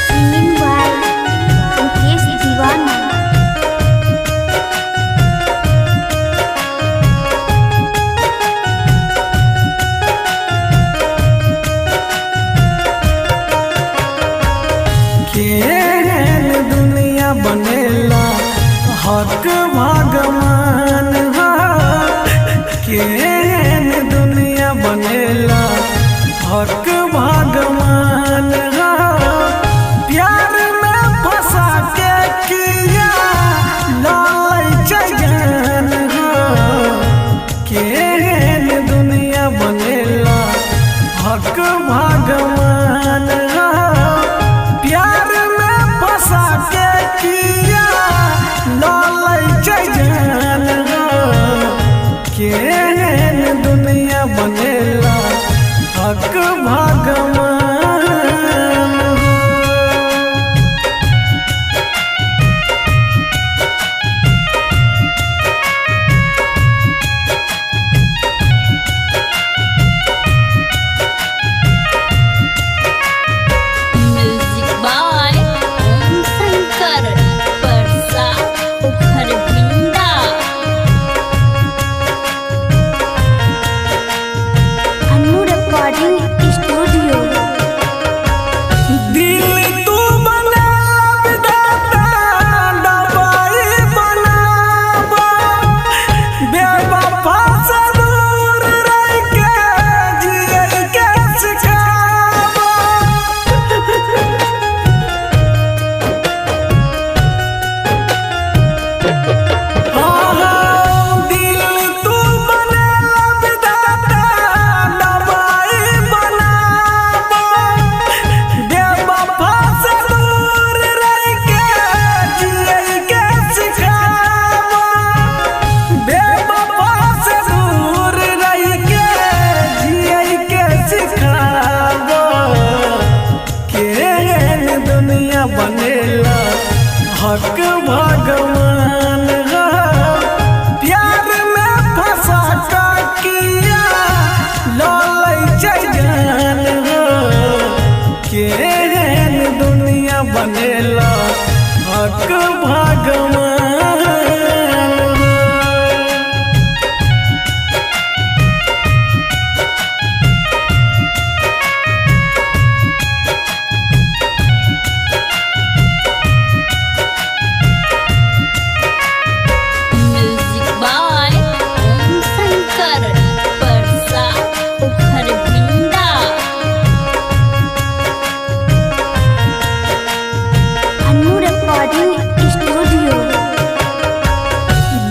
Singing by Mukesh Deewana. केहन दुनिया बनेला हक भगवान हो। केहन दुनिया बनेला हक भगवान हो। प्यार में फंसा के किया लाल चैन हो। केहन दुनिया बनेला हक भगवान हो। प्यार में फंसा के किया लाल चैन हो। केहन दुनिया बनेला हक भगवान हो। Music by Om Shankar Parsa Ukhar Bhinda. Annu recording studio. दिल तू बना विधाता दवाई बनाबा बेवफा से दूर रह के जिए के सिखाबा। हाँ, दिल तू बना विधाता दवाई बनाबा बेवफा से दूर रह के जिए के सिखाबा। बेवफा से दूर रह के जिए के सिखाबा। केहन दुनिया बनेला हक भगवान हो। प्यार में फंसा का किया लाल चैन हो। केहन दुनिया बनेला हक भगवान हो। Music by Om Shankar Parsa Ukhar Bhinda. Annu recording studio.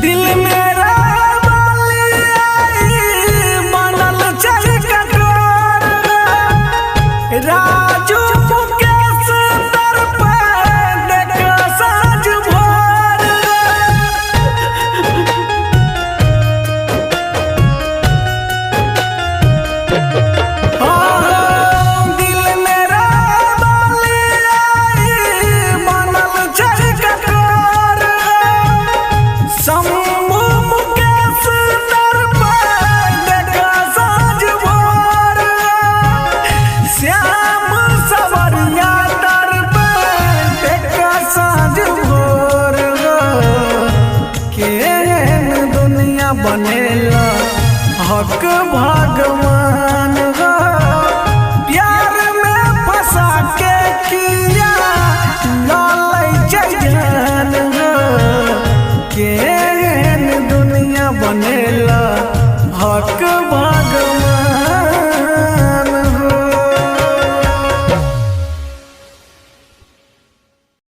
दिल मेरा वाली आई बनल छै कठोर। राजू मुकेश दर पे देख साँझ भोर। हाँ, दिल मेरा वाली आई बनल छै कठोर। शंभु मुकेश दर पे देख साँझ भोर। श्याम सवरिया दर पे देख साँझ भोर। केहन दुनिया बनेला हक भगवान हो। प्यार में फंसा के किया